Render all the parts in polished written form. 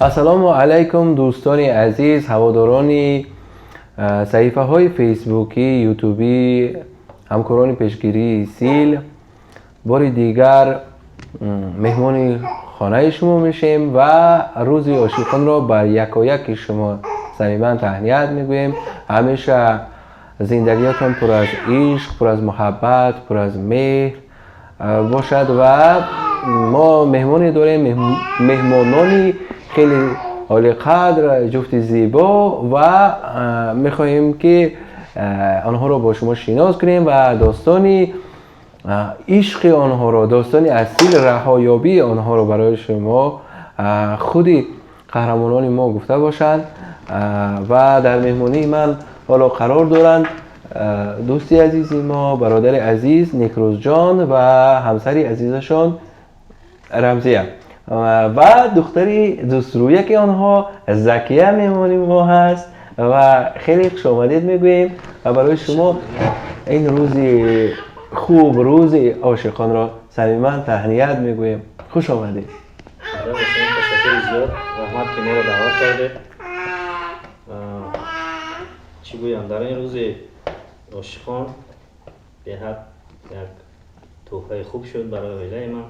Ассалому алайкум, дӯстони азиз, ҳаводорони саҳифаҳои фейсбукӣ, ютубӣ, ҳамкорони пешгирии сил. Бори дигар меҳмони хонаи шумо мешем ва рӯзи ошиқонро ба якояки шумо самиман таҳният мегӯем. Ҳамеша зиндагиятон пур аз ишқ, пур аз муҳаббат, пур аз меҳр бошад. Ва мо меҳмоне дорем, меҳмонони хеле олиқадр, ҷуфти зебо, ва мехоҳем, ки онҳоро бо шумо шинос кунем ва достони ишқи онҳоро, достони аз сил раҳоёбии онҳоро барои шумо худи қаҳрамонони мо гуфта бошанд. Ва дар меҳмонии ман ҳоло қарор доранд дӯсти азизи мо, бародари азиз Некрӯзҷон ва ҳамсари азизашон Рамзия ва духтари дӯстрӯяки онҳо Закия меҳмони мо ҳаст. Ва хеле хушомадед мегӯем ва барои шумо ин рӯзи хуб, рӯзи ошиқонро самиман таҳният мегӯем. Хуш омадед. Ташаккури зиёд, раҳмат, ки моро даъват кардед. Чӣ гӯям, дар ин рӯзи ошиқон беҳад як тӯҳфаи хуб шуд барои оилаи ман,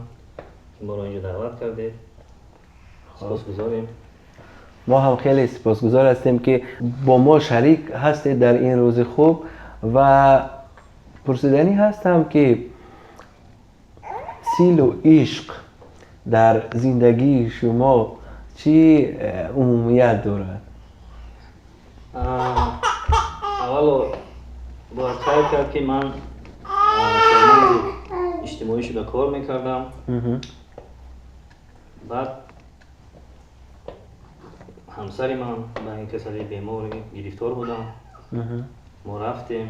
ки моро инҷо даъват кардед. Сипосгузорем. Мо ҳам хеле сипосгузор ҳастем, ки бо мо шарик ҳастед дар ин рӯзи хуб. Ва пурсиданӣ ҳастам, ки силу ишқ дар зиндагии шумо чӣ умумият дорад? Аввало бояд қайд кард, ки ман корманди иҷтимоӣ шуда кор мекардам. Баъд ҳамсари ман ба ин касалии беморӣ гирифтор будам. Мо рафтем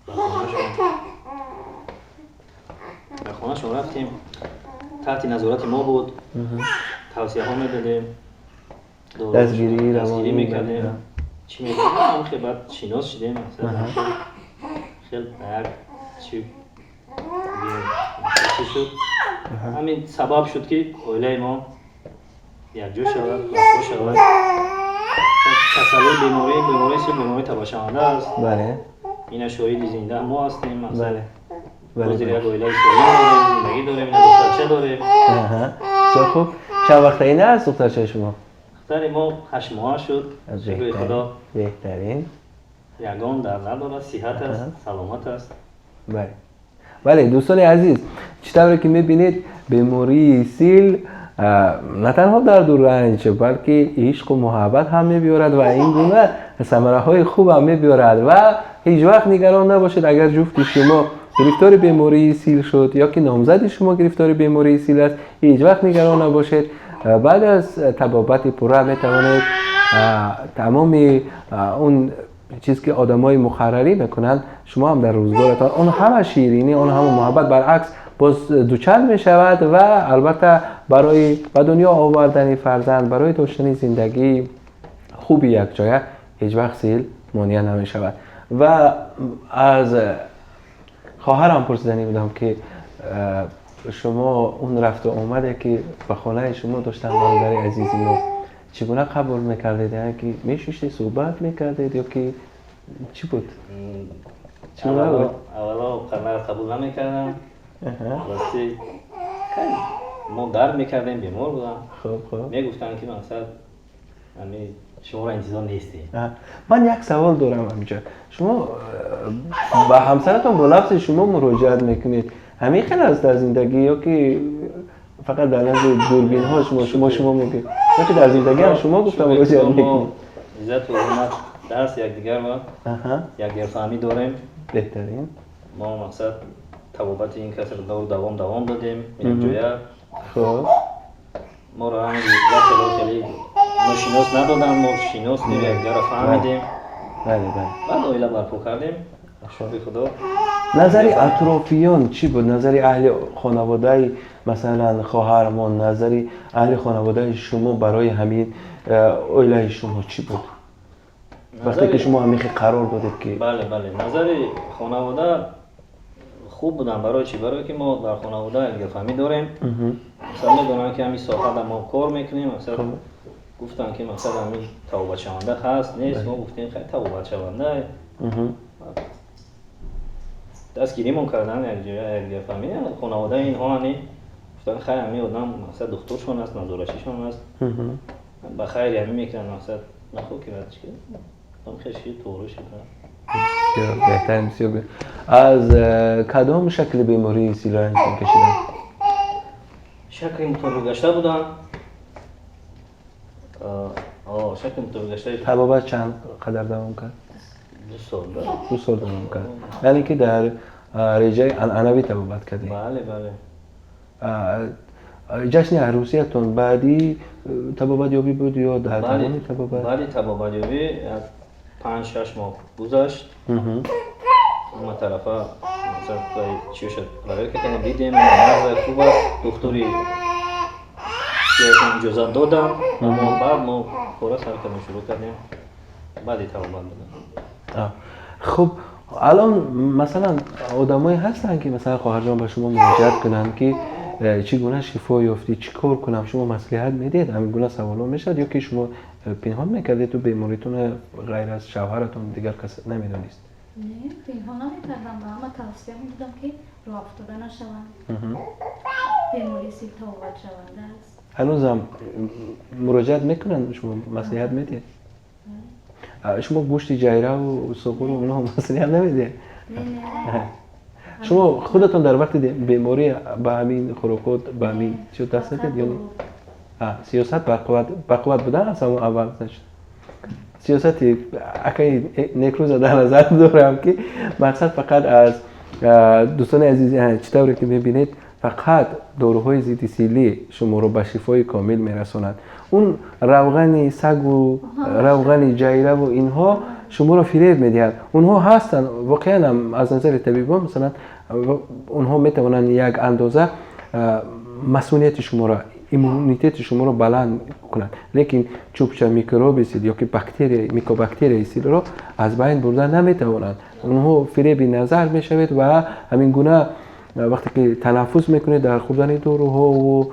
ба хонашон, ба хонашон рафтем, таҳти назорати мо буд, тавсияҳо медодем. Дастгирии. Дастгирӣ мекардем, чӣ мекардем, хел баъд шинос шудем, хел як чи чӣ шуд, ҳамин сабаб шуд, ки оилаи мо якҷо шавад, барпо шавад. Касалии беморӣ, бемории сил бемории табашаванда аст. Ина шоҳиди зинда мо ҳастем. Ҳозир як оилаи солим дорем, зиндагӣ дорем, ина духтарча дорем. Бисёр хуб. Чанд вақта ина аст духтарчаи шумо? Духтари мо 8 моҳа шуд, шукри Худо. Беҳтарин. Ягон дард надорад, сиҳат аст, саломат аст. Бале, дӯстони азиз, чӣ тавре ки мебинед, бемории сил на танҳо дарду ранҷ, балки ишқу муҳаббат ҳам мебиёрад ва ин гуна самараҳои хуб ҳам мебиёрад. Ва ҳеҷ вақт нигарон набошед, агар ҷуфти шумо гирифтори бемории сил шуд ё ки номзади шумо гирифтори бемории сил аст, ҳеҷ вақт нигарон набошед. Баъд аз табобати пурра метавонед тамоми он чиз, ки одамои муқаррарӣ мекунанд, шумо ҳам дар рӯзгоратон он ҳама ширинӣ, он ҳама муҳаббат баръакс боз дучанд мешавад. Ва албатта, барои ба дунё овардани фарзанд, барои доштани зиндагии хуби якҷоя ҳеҷ вақт сил монеа намешавад. Ва аз хоҳарам пурсиданӣ будам, ки шумо он рафту омаде, ки ба хонаи шумо доштанд бародари азизи мо, чӣ гуна қабул мекардед? Яъне ки мешиштед, суҳбат мекардед ё ки чӣ буд, чӣ гуна буд? Аввало қанар қабул намекардам. Рости, мо дард мекардем, бемор будам. хуб хуб Мегуфтанд, ки мақсад ами шуморо интизор нестем. Ман як савол дорам ҳаминҷо. Шумо ба ҳамсаратон бо лафзи «шумо» муроҷиат мекунед. Ҳамин хел аст дар зиндагӣ ё ки фақат дар назди дурбинҳо шумо «шумо, шумо» мегӯед, ё ки дар зиндагӣ ҳам «шумо» гуфта муроҷиат мекунед? Иззату ҳурмат даст якдигарро, якдигарфаҳмӣ дорем. Беҳтарин. Мо мақсад табобати ин касро давом додем якҷоя. Моро ҳам хеле ношинос надоданд, мо шиностем, якдигарро фаҳмидем. бале бале Баъд оила барпо кардем, шукри Худо. Назари атрофиён чӣ буд? Назари аҳли хонаводаи, масалан, хоҳармон, назари аҳли хонаводаи шумо барои ҳамин оилаи шумо чӣ буд, вақте ки шумо ҳамин хел қарор додед, ки Бале, назари хонавода Хуб будам. Барои чӣ? Барое ки мо дар хонавода якдилфаҳмӣ дорем. Масалан, медонанд, ки ҳамин соҳада мо кор мекунем. Масалан, гуфтанд, ки масалан, ҳамин табобатшаванда ҳаст, нест. Мо гуфтем, хай, табобатшаванда. Дастгиримон кардан, якҷоя якдилфаҳмӣ хонаводаи инҳо ани гуфтанд, хай, ҳамин одам, мақсад, духтуршон аст, назорачишон аст, ба хайри ҳамин мекунанд, мақсад, нахо ки хеши тоғрӣ шуд. Бисёр беҳтарин, бисёр. Аз кадом шакли бемории сил ранҷ мекашиданд? Шакли мутобиқгашта буданд, шакли мутобиқгашта. Табобат чанд қадар давом кард? 2 сол. 2 сол давом кард, яъне ки дар реҷаи анъанавӣ табобат кардед? Бале. Ҷашни арӯсиятон баъди табобатёбӣ буд ё дар давоми табобат? Баъди табобатёбӣ 5-6 моҳ гузашт. Ҳама тарафа чиша проверка кардем, дидем, нағза, хуб аст. Духтури иҷозат додам. Баъд мо кора сар кардем, шурӯъ кардем, баъди табобат будам. Хуб, алон масалан одамое ҳастанд, ки масалан, хоҳарҷон, ба шумо муроҷиат кунанд, ки чӣ гуна шифо ёфтӣ, чӣ кор кунам, шумо маслиҳат медиҳед? Ҳамин гуна саволҳо мешавад ё ки шумо пинҳон мекардед, беморитон ғайр аз шавҳаратон дигар кас намедонист? Не, пинҳон намекардам, ба ҳама тавсия медодам, ки роҳ афтода нашаванд, бемории сил табобатшаванда аст. Ҳанӯзам муроҷиат мекунанд, шумо маслиҳат медиҳед? Шумо гӯшти ҷайраву суғуру онҳо маслиҳат намедиҳед? Шумо худатон дар вақти беморӣ ба ҳамин хӯрокот, ба ҳамин чиз даст задед ё не? Сиёсат бақувват будан аз ҳамон аввал. Сиёсати акаи Некрӯза дар назар дорам, ки мақсад фақат аз, дӯстони азиз, чӣ тавре ки мебинед, фақат доруҳои зидди силӣ шуморо ба шифои комил мерасонад. Он равғани сагу равғани ҷайраву инҳо шуморо фиреб медиҳад. Онҳо ҳастанд воқеан ҳам аз назари табибон, масалан, онҳо метавонанд як андоза масунияти шуморо, иммунитети шуморо баланд кунанд, лекин чӯбча микроби сил ёки бактерия, микобактерияи силро аз байн бурда наметавонанд. Онҳо фиреби назар мешавед ва ҳамин гуна вақте ки танаффус мекунед, дар хӯрдани доруҳову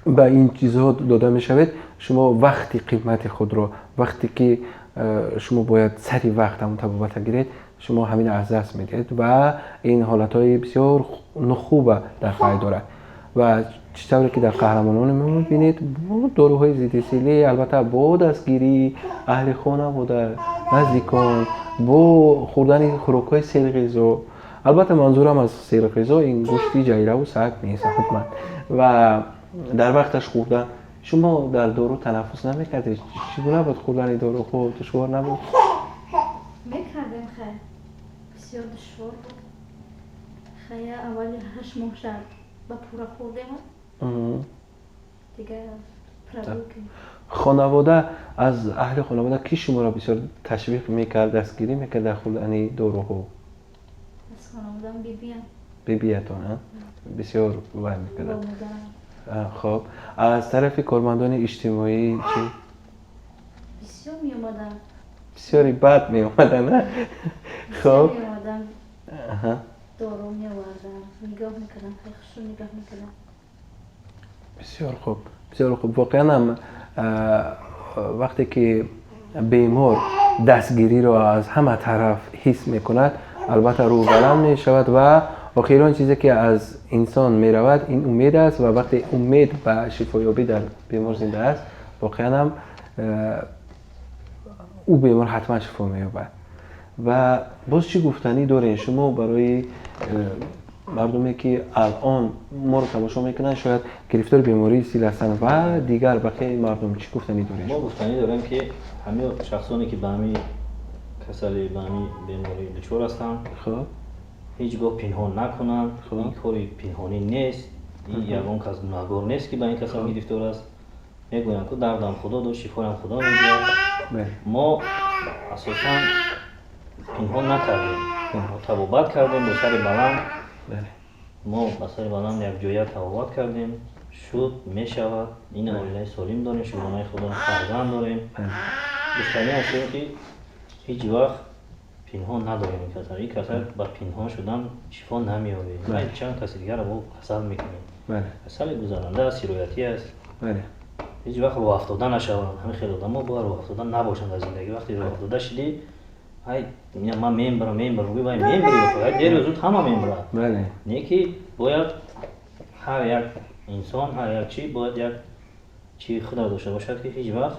ба ин чизҳо дода мешавед, шумо вақти қимати худро, вақте ки шумо бояд сари вақт ҳамон табобата гиред, шумо ҳамин аз даст медиҳед ва ин ҳолатҳои бисёр нохуба дар пай дорад. Ва чӣ тавре ки дар қаҳрамонони мо мебинед, бо доруҳои зиддисилӣ, албатта бо дастгирии аҳли хонавода, наздикон, бо хӯрдани хӯрокҳои серғизо, албатта манзурам аз серғизо ин гӯшти ҷайраву саг нест ҳатман, ва дар вақташ хӯрдан. Шумо дар дору танаффус намекардед? Чӣ гуна буд хӯрдани доруҳо, душвор набуд? Мекардем, хай, бисёр душвор буд. Хая, аввали 8 моҳ шад ба пурра хӯрдем, дигар. Хонавода, аз аҳли хонавода кӣ шуморо бисёр ташвиқ мекард, дастгирӣ мекард дар хӯрдани доруҳо? Аз хонаводам бибиям. Бибиятон бисёр вай мекардад. Хоб, аз тарафи кормандони иҷтимоӣ чӣ? Бисёр меомаданд. Бисёри бад меомаданд? Хоб, дору меоварданд, нигоҳ мекарданд, хеле хушрӯ нигоҳ мекарданд. Бисёр хуб, бисёр хуб. Воқеан ҳам вақте ки бемор дастгириро аз ҳама тараф ҳис мекунад, албатта рӯҳбаланд мешавад ва охирон чизе ки аз инсон меравад, ин умед аст. Ва вақте умед ба шифоёбӣ дар бемор зинда аст, воқеан ҳам ӯ бемор ҳатман шифо меёбад. Ва боз чӣ гуфтанӣ дорем шумо барои мардуме, ки алон моро тамошо мекунанд, шояд гирифтори бемории сил ҳастанд, ва дигар бақияи мардум, чӣ гуфтанӣ дорем? Мо гуфтанӣ дорем, ки ҳамин шахсоне, ки ба ҳамин касалӣ, ба ҳамин беморӣ дучор ҳастанд, ҳеҷ гоҳ пинҳон накунанд. Ин кори пинҳонӣ нест, ин ягон кас гунаҳгор нест, ки ба ин касал гирифтор аст. Мегӯянд ку, дардам Худо дод, шифоям Худо медиҳад. Мо асосан пинҳон накардем, табобат кардем бо сари баланд. Мо ба сари баланд якҷоя табобат кардем, шуд, мешавад. Ин оилаи солим дорем, шукронаи Худо, фарзанд дорем. Гуфтанӣ ҳастем, ки ҳеҷ вақт Пинҳон надорем ин касал. Ин касал ба пинҳон шудан шифо намеёбед. Чанд каси дигарро мо касал мекунем. Касали гузаранда аст, сироятӣ аст. Ҳеҷ вақт рӯҳафтода нашаванд. Ҳамин хел одамо бояд рӯҳафтода набошанд дар зиндагӣ. Вақте рӯҳафтода шидӣ, ай ман мембарам, мембарам, вай мембари, ай дер ё зуд ҳама мембарад. Не ки бояд ҳар як инсон, ҳар як чӣ бояд як чӣ худро дошта бошад, ки ҳеҷ вақт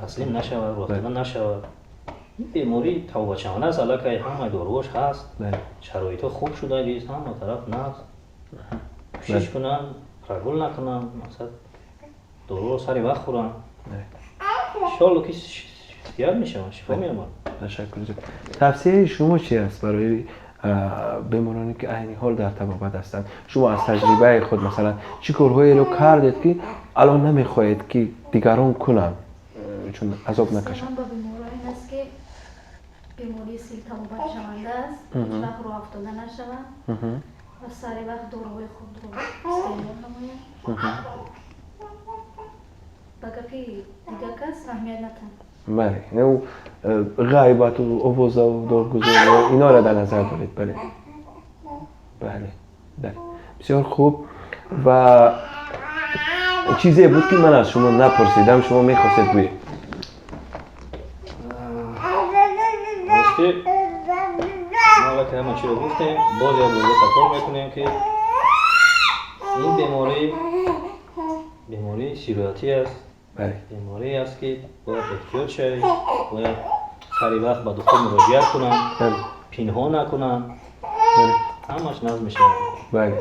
таслим нашавад, рӯҳафтода нашавад. Ин беморӣ табобатшаванда аст, аллакай ҳамаи доруҳош ҳаст, шароитҳо хуб шудагист, ҳама тараф нағз. Кӯшиш кунанд, прогул накунанд, мақсад доруро сари вақт хӯранд. Иншоалло ки сиҳат мешаванд, шифо меёбанд. Ташаккур. Тавсияи шумо чи аст барои бемороне, ки айни ҳол дар табобат ҳастанд? Шумо аз таҷрибаи худ, масалан, чӣ корҳоеро кардед, ки алон намехоҳед, ки дигарон кунанд, чун азоб накашанд? Ба беморон ин аст, ки бемории сил табобатшаванда аст, ҳеҷ вақт рӯҳафтода нашаванд ва сари вақт доруҳои худро истеъмол намоянд, ба гапи дигар кас аҳамият натанд. Бале, ғайбату овозаву доргузорӣ, инора дар назар доред. Бале, бале, бале, бисёр хуб. Ва чизе буд, ки ман аз шумо напурсидам, шумо мехостед гӯед? Рости, мо аллакай ҳама чиро гуфтем. Боз як бор такрор мекунем, ки ин беморӣ бемории сироятӣ аст, беморие аст, ки бояд эҳтиёт шавӣ, бояд сари вақт ба духтур муроҷиат кунанд, пинҳон накунанд, ҳамаш нағз мешавад. Бале,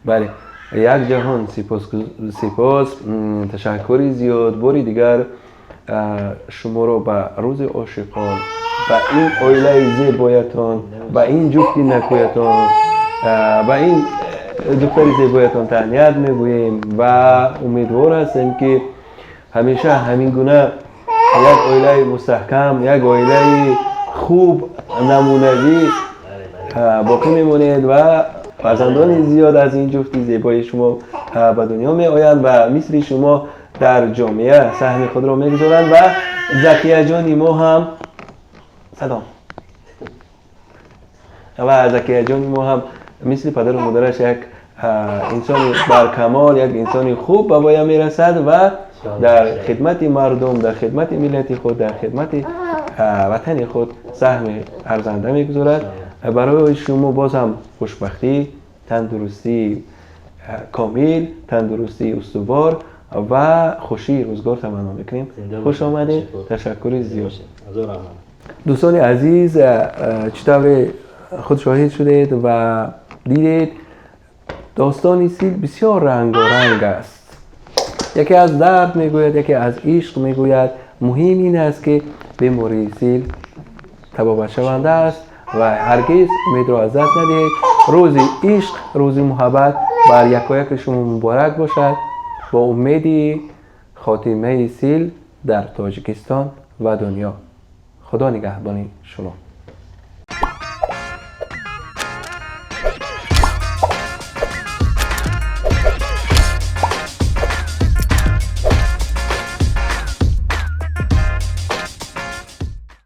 бале, як ҷаҳон сипос, сипос, ташаккури зиёд. Бори дигар шуморо ба рӯзи ошиқон, ба ин оилаи зебоятон, ба ин ҷуфти накӯятон, ба ин духтари зебоятон таҳният мегӯем ва умедвор ҳастем, ки ҳамеша ҳамин гуна як оилаи мустаҳкам, як оилаи хуб, намунавӣ боқӣ мемонед ва фарзандони зиёд аз ин ҷуфти зебои шумо ба дунё меоянд ва мисли шумо дар ҷомеа саҳми худро мегузоранд. Ва Закияҷони мо ҳам, салом, ва Закияҷони мо ҳам мисли падару модараш як инсони баркамол, як инсони хуб ба воя мерасад ва дар хидмати мардум, дар хидмати миллати худ, дар хидмати ватани худ саҳми арзанда мегузорад. Барои шумо боз ҳам хушбахтӣ, тандурустии комил, тандурустии устувор ва хушии рӯзгор таманно мекунем. Хуш омадед, ташаккури зиёд. Дӯстони азиз, чӣ тавре худ шоҳид шудед ва дидед, достони сил бисёр рангоранг аст. Яке аз дард мегӯяд, яке аз ишқ мегӯяд. Муҳим ин аст, ки бемории сил табобатшаванда аст ва ҳаргиз умедро аз даст надиҳед. Рӯзи ишқ, рӯзи муҳаббат бар якояки шумо муборак бошад. Бо умеди хотимаи сил дар Тоҷикистон ва дунё. Худо нигаҳбони шумо.